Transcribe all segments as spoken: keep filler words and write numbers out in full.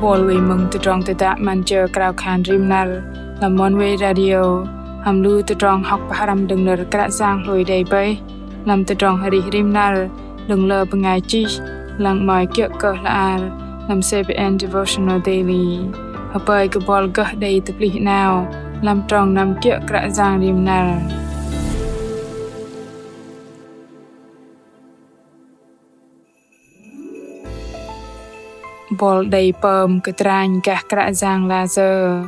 Buăl wei mơ̆ng tơdrong tơdă 'Măn Jơ Krao Khan Rim Năr lăm Oneway Radio, hăm lu tơdrong hŏk pơhrăm đơ̆ng nơ̆r Kră Yang hlôi đei bơih lăm tơdrong arih rim năr đơ̆ng lơ bơngai chih, lăng 'mơ̆i kiơ̆ kơ hla ar lăm C B N Devotional Daily. Hơpơi kơ buăl gơh đei tơplih 'nao lăm trong năm kiơ̆ Kră Yang rim năr. Buăl đei pơm kơdranh gah Kră Yang la sơ̆?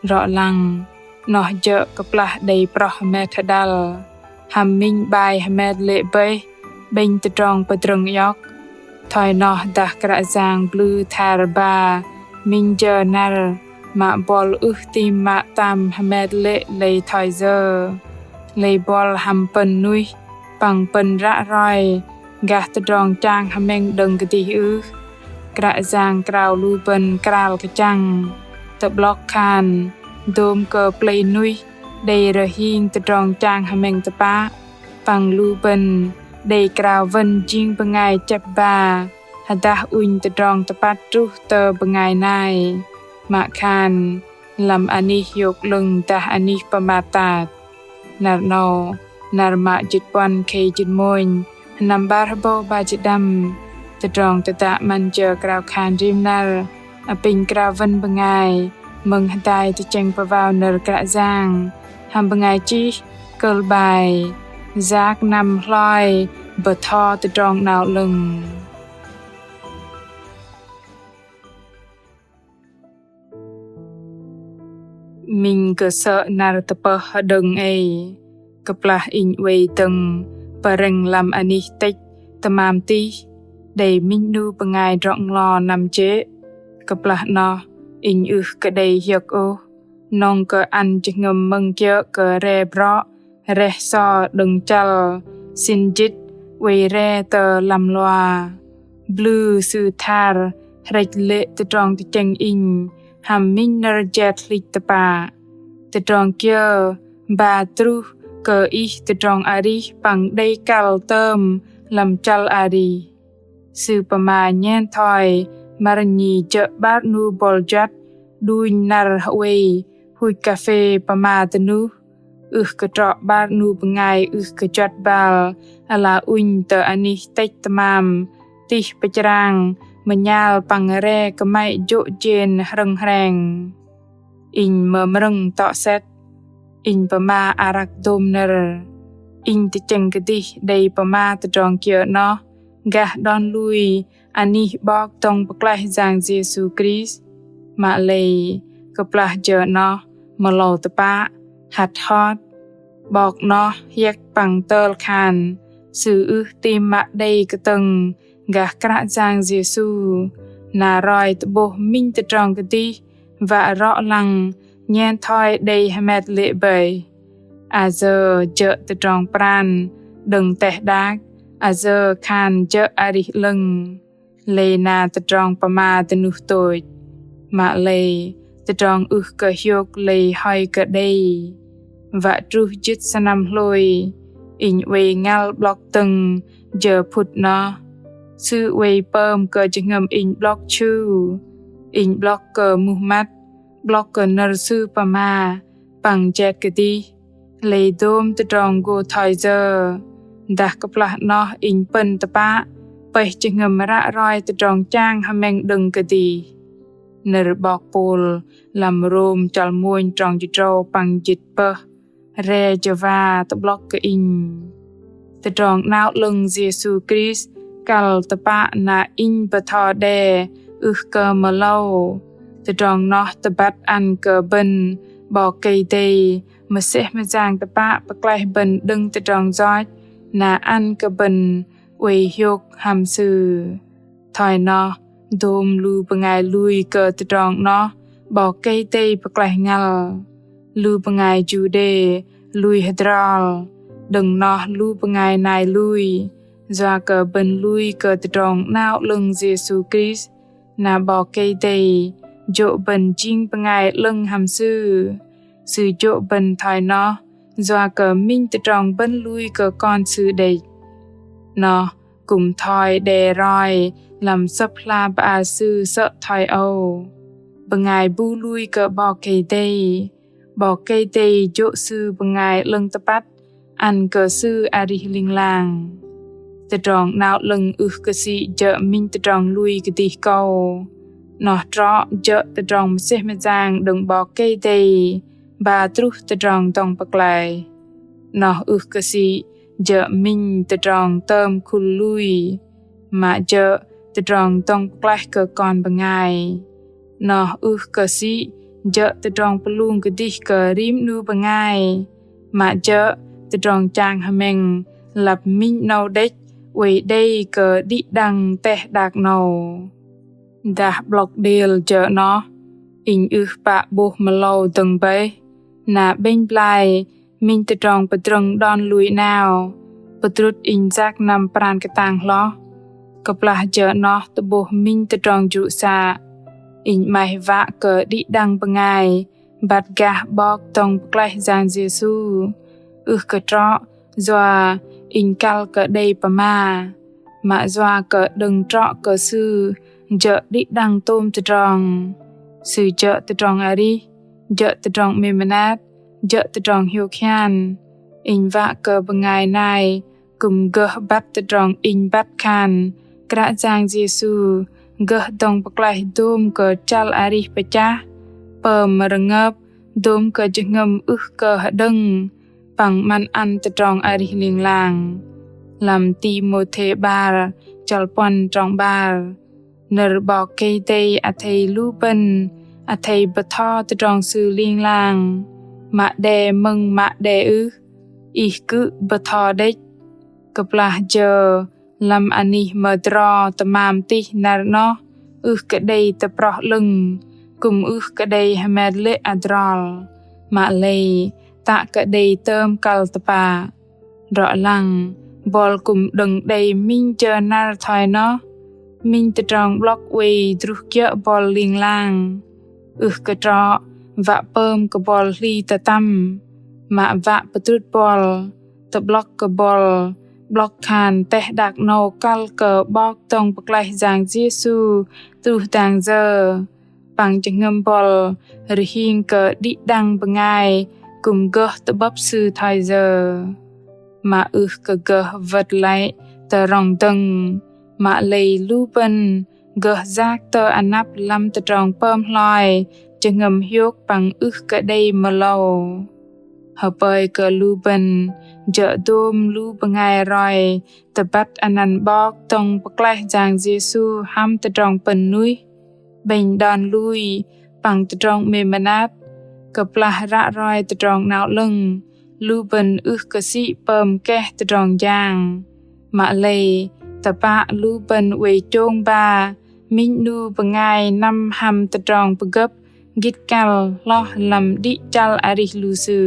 Rŏ lăng, 'noh jơ̆ kơplah đei proh hơmet hơđăl, hăm minh 'bai hơmet lê̆ bơih 'bĕnh tơdrong pơdrơ̆ng iŏk. Thoi noh dah Kră Yang blŭ thar ba minh jơ năr, mă buăl ưh tam mă tam hơmet lê̆ lei thoi yơ. Lei buăl hăm pơ̆n nuih păng pơ̆n ră roi gah tơdrong chang hơmĕng đơ̆ng kơdih ưh? Kră Yang krao lu bơ̆n kral kơchăng, tơ'blŏk khan dôm kơ plei nuih đei rơhing tơdrong chang hơmĕng tơpă, păng lu bơ̆n đei krao wơ̆n jing bơngai chĕp ba hơdah ŭnh tơdrong tơpăt truh tơ bơngai nai, mă khan lăm anih hiôk 'lơ̆ng dah anih pơmat tat. Năr 'nâu, năr mă jĭt puăn khei jĭt mônh, sơnăm 'bar hơbâu 'bar jĭt pơđăm, tơdrong tơdă 'Măn Jơ Krao Khan Rim Năr apinh krao wơ̆n bơngai mơ̆ng hơdai tơchĕng pơwao nơ̆r Kră Yang hăm bơngai chih kơ̆l 'bai Yak năm hloi bơtho tơdrong 'nao 'lơ̆ng. Minh kơsơ̆ năr tơpơh hơđơ̆ng ei, kơplah inh oei dơ̆ng pơrĕng lăm anih tĕch tơmam tih, đei minh 'nu bơngai drŏ-nglo năm jê̆. Kơplah 'noh inh ưh kơ đei hiơ̆k ôh, nŏng kơ ăn jơhngơ̆m mơ̆ng kiơ̆ kơ re brŏ reh so đơ̆ng chăl, sĭn jĭt oei re tơ lăm lua. Blŭ sư thar hrĕch lê̆ tơdrong tơchĕng inh hăm minh nơ̆r jet hlĭch tơpă: Tơdrong kiơ ba truh kơ ih tơdrong arih păng đei kăl tơm lăm chăl arih? Sư pơma nhen thoi mă nhi jơ̆ 'bar 'nu buăl juăt đunh năr hơwei huch kaphê pơma dơnuh. Ưh kơ trŏ 'bar 'nu bơngai ưh kơ juăt băl ala ŭnh tơ anih tĕch tơmam tih pơchrang mơnhal păng re kơmăy jô̆ jên hrơ̆ng hreng. Inh mơmrơ̆ng tŏ sĕt, inh pơma arăk dôm nơ̆r. Inh tơchĕng kơdih đei pơma tơdrong kiơ 'noh gah đon lui anih 'Bok dŏng pơklaih Yang Yêsu Krist. Mă lei kơplah jơ 'noh mơlâu tơpă, hăt hot, 'Bok 'noh hiĕk păng tơl khan sư ưh tam mă đei kơtơ̆ng gah Kră Yang Yêsu, na roi tơ'bôh minh tơdrong kơdih wă rŏ lăng nhen thoi đei hơmet lê̆ bơih. Ayơ jơ̆ tơdrong pran đơ̆ng teh đak, ayơ khan jơ̆ arih 'lơ̆ng. Lei na tơdrong pơma dơnuh tôch. Mă lei tơdrong ưh kơ hiôk lei hoi kơ đei. Wă truh jĭt sơnăm hlôi, inh oei ngăl 'blŏk dơ̆ng jơ phŭt 'noh. Sư oei pơm kơ jơhngơ̆m inh 'blŏk chu, inh 'blŏk kơ muh măt, 'blŏk kơ nơ̆r sư pơma păng jet kơdih. Lei dôm tơdrong gô thoi yơ, dah kơplah 'noh inh pơ̆n tơpă pơih jơhngơ̆m ră roi tơdrong chang hơmĕng đơ̆ng kơdih. Nơ̆r 'Bok Pôl lăm Rôm chăl mônh trong jĭt tơdrâu păng jĭt tơpơh re jơwa tơ'blŏk kơ inh. Tơdrong 'Nao 'Lơ̆ng Yêsu Krist kăl tơpă na inh bơtho đe ưh kơ mơlâu. Tơdrong noh tơbăt ăn kơ bơ̆n 'Bok Kei-Dei mơsêh mơyang tơpă pơklaih bơ̆n đơ̆ng tơdrong yoch na ăn kơ bơ̆n oei hiôk hăm Sư. Thoi noh, dôm lu bơngai lui kơ tơdrong noh 'Bok Kei-Dei pơklaih ngăl. Lu bơngai Juđê lui hơdrol, đơ̆ng noh lu bơngai nai lui, yua kơ bơ̆n lui kơ tơdrong 'Nao 'Lơ̆ng Yêsu Krist, na 'Bok Kei-Dei jô̆ bơ̆n jing bơngai 'lơ̆ng hăm Sư. Sư jô̆ bơ̆n thoi noh yua kơ minh tơdrong bơ̆n lui kơ Kon Sư đĕch. Noh kư̆m thoi đe roi lăm Sơ̆p hla bơar Sư sơ̆ thoi âu: Bơngai bu lui kơ 'Bok Kei-Dei, 'Bok Kei-Dei jô̆ sư bơngai 'lơ̆ng tơpăt ăn kơ sư arih ling lang. Tơdrong 'Nao 'Lơ̆ng ưh kơ sĭ jơ̆ minh tơdrong lui kơdih kâu. Noh trŏ jơ̆ tơdrong mơsêh mơyang đơ̆ng 'Bok Kei-Dei ba truh tơdrong dŏng pơklaih. Noh ưh kơ sĭ jơ̆ minh tơdrong tơm khul lui, mă jơ̆ tơdrong dŏng pơklaih kơ kon bơngai. Noh ưh kơ sĭ jơ̆ tơdrong pơlung kơdih kơ rim 'nu bơngai, mă jơ̆ tơdrong chang hơmĕng lăp minh 'nâu đĕch oei đei kơ đĭ đăng teh đak 'nâu. Dah 'blŏk đêl jơ̆ noh, inh ưh pă 'bôh mơlâu dơ̆ng bơih, na 'bĕnh blai minh tơdrong pơdrơ̆ng đon lui 'nao, pơdrŭt inh yak năm pran kơtang hloh. Kơplah jơ̆ noh tơ'bôh minh tơdrong jrŭ să, inh 'maih wă kơ đĭ đăng bơngai băt gah 'Bok dŏng pơklaih Yang Yêsu, ưh kơ trŏ yua inh kăl kơ đei pơma, mă yua kơ đơ̆ng trŏ kơ Sư jơ̆ đĭ đăng tôm tơdrong. Sư jơ̆ tơdrong arih, jơ̆ tơdrong 'mêm mơnat, jơ̆ tơdrong hiôk hian. Inh wă kơ bơngai nai kư̆m gơh băt tơdrong inh băt khan Kră Yang Yêsu gơh dŏng pơklaih dôm kơ chăl arih pơchah, pơm rơngơp, dôm kơ jơhngơ̆m ưh kơ hơđơ̆ng, păng 'măn ăn tơdrong arih ling lang. Lăm Timôthê 'bar, chăl puăn trong 'bar. Nơ̆r 'Bok Kei-Dei athei lu bơ̆n athei bơtho tơdrong Sư ling lang, mă đe mơ̆ng mă đe ưh, ih kư̆ bơtho đĕch. Kơplah jơ lăm anih mơdro tơmam tih năr 'noh ưh kơ đei tơproh 'lơ̆ng, kư̆m ưh kơ đei hơmet lê̆ adrol, mă lei tă kơ đei tơm kăl tơpă. Drŏ lăng, buăl kư̆m đơ̆ng đei minh jơ năr thoi noh, minh tơdrong 'blŏk oei druh kiơ̆ buăl ling lang. Ưh kơ trŏ wă pơm kơ buăl hli tơtăm, mă wă pơdrŭt buăl, tơ'blŏk kơ buăl 'blŏk khan teh đak 'nâu kăl kơ 'Bok dŏng pơklaih Yang Yêsu truh dang yơ, păng jơhngơ̆m buăl rơhing kơ đĭ đăng bơngai kư̆m gơh tơ'bơ̆p Sư thoi yơ. Mă ưh kơ gơh wơ̆t lăi tơ rŏng dơ̆ng, mă lei lu bơ̆n gơh yak tơ anăp lăm tơdrong pơm hloi jơhngơ̆m hiôk păng ưh kơ đei mơlâu. Hơpơi kơ lu bơ̆n jơ̆ dôm lu bơngai roi tơbăt anăn 'Bok dŏng pơklaih Yang Yêsu hăm tơdrong pơ̆n nuih, 'bĕnh đon lui păng tơdrong 'mêm mơnat. Kơplah ră roi tơdrong 'nao 'lơ̆ng, lu bơ̆n ưh kơ sĭ pơm keh tơdrong jang. Mă lei tơpă lu bơ̆n oei chông ba minh 'nu bơngai năm hăm tơdrong pơgơ̆p gĭt kăl hloh lăm đĭ chăl arih lu sư.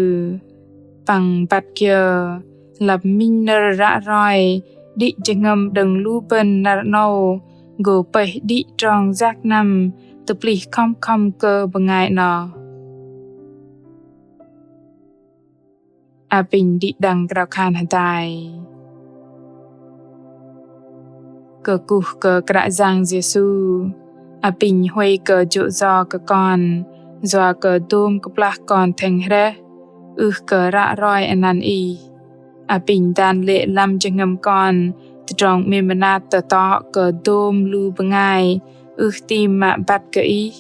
Păng băt kiơ lăp minh nơ̆r ră roi đĭ jơhngơ̆m đơ̆ng lu bơ̆n năr 'nâu gô pơih đĭ trong yak năm tơplih khŏm khŏm kơ bơngai 'noh. Apinh đĭ đăng krao khan hơdai. Kơkuh kơ Kră Yang Yêsu, apinh huay kơ jô̆ yo kơ kon, yua kơ dôm kơplah kon thĕng hrĕh, ưh kơ ră roi anăn Ih. Apinh dan lê̆ lăm jơhngơ̆m kon tơdrong 'mêm mơnat tơtŏ kơ dôm lu bơngai ưh tam mă băt kơ Ih.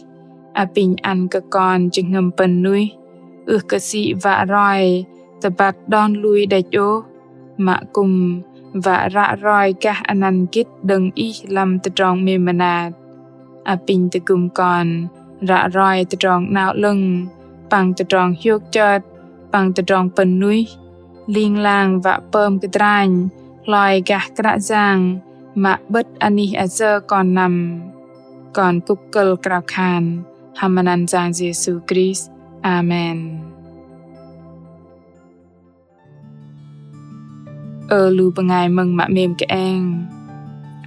Apinh ăn kơ kon jơhngơ̆m pơ̆n nuih, ưh kơ sĭ wă roi tơbăt đon lui đĕch ôh, mă kư̆m wă ră roi gah anăn gĭt đơ̆ng Ih lăm tơdrong 'mêm mơnat. Apinh tơgŭm kon ră roi tơdrong 'nao 'lơ̆ng, păng tơdrong hiôk chơt, păng tơdrong pơ̆n nuih, ling lang wă pơm kơdranh hloi gah Kră Yang mă 'bơ̆t anih ayơ kon năm. Kon kŭk kơ̆l krao khan hăm anăn Yang Yêsu Krist. Amen. Ơ lu bơngai mơ̆ng mă 'mêm kơeng.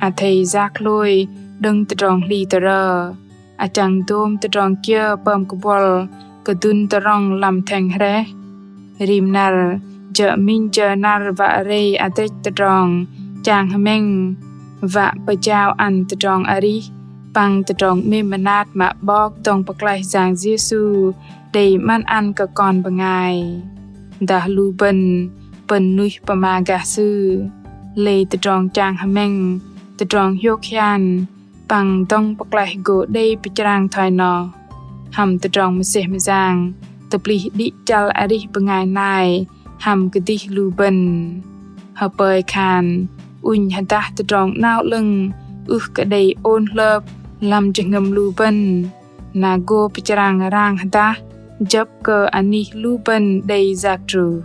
Athei yak hlôi đơ̆ng tơdrong hli tơrơ, achăng dôm tơdrong kiơ pơm kơ buăl kơdŭn tơrŏng lăm thĕng hrĕh. Rim năr jơ̆ minh jơ năr wă rei adrĕch tơdrong chang hơmĕng, wă pơjao ăn tơdrong arih păng tơdrong 'mêm mơnat mă 'Bok dŏng pơklaih Yang Yêsu đei 'măn ăn kơ kon bơngai. Dah lu bơ̆n pơ̆n nuih pơma gah Sư, lei tơdrong chang hơmĕng, tơdrong hiôk hian păng dŏng pơklaih gô đei pơchrang thoi noh. Hăm tơdrong mơsêh mơyang tơplih đĭ chăl arih bơngai nai hăm kơdih lu bơ̆n. Hơpơi khan ŭnh hơdah tơdrong 'nao 'lơ̆ng ưh kơ đei ôn hlơp lăm jơhngơ̆m lu bơ̆n, na gô pơchrang rang hơdah jơ̆p kơ anih lu bơ̆n đei yak truh.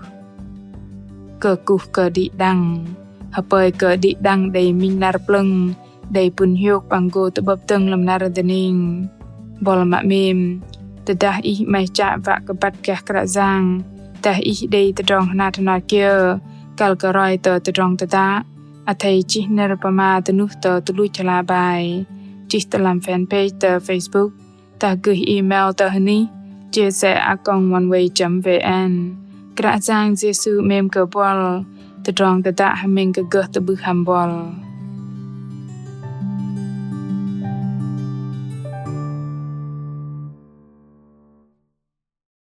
Kơkuh kơ đĭ đăng. Hơpơi kơ đĭ đăng đei minh năr plơ̆ng, đei pŭn hiôk păng gô tơ'bơ̆p dơ̆ng lăm năr dơning. Bol mă 'mêm, tơdah ih 'maih chă wă kơ băt gah Kră Yang, dah ih đei tơdrong hơnat hơnat kiơ kăl kơ roi tơ tơdrong tơdă, athei chih nơ̆r pơma dơnuh tơ tơluch hla bơar, chih tơ lăm fanpage tơ Facebook, dah gơh email tơ hơnih chia sẻ a còng oneway chấm vn. Kră Yang Yêsu 'mêm kơ bol. Tơdrong tơdă hơmĕng kơ gơh tơ'bưh hăm bol.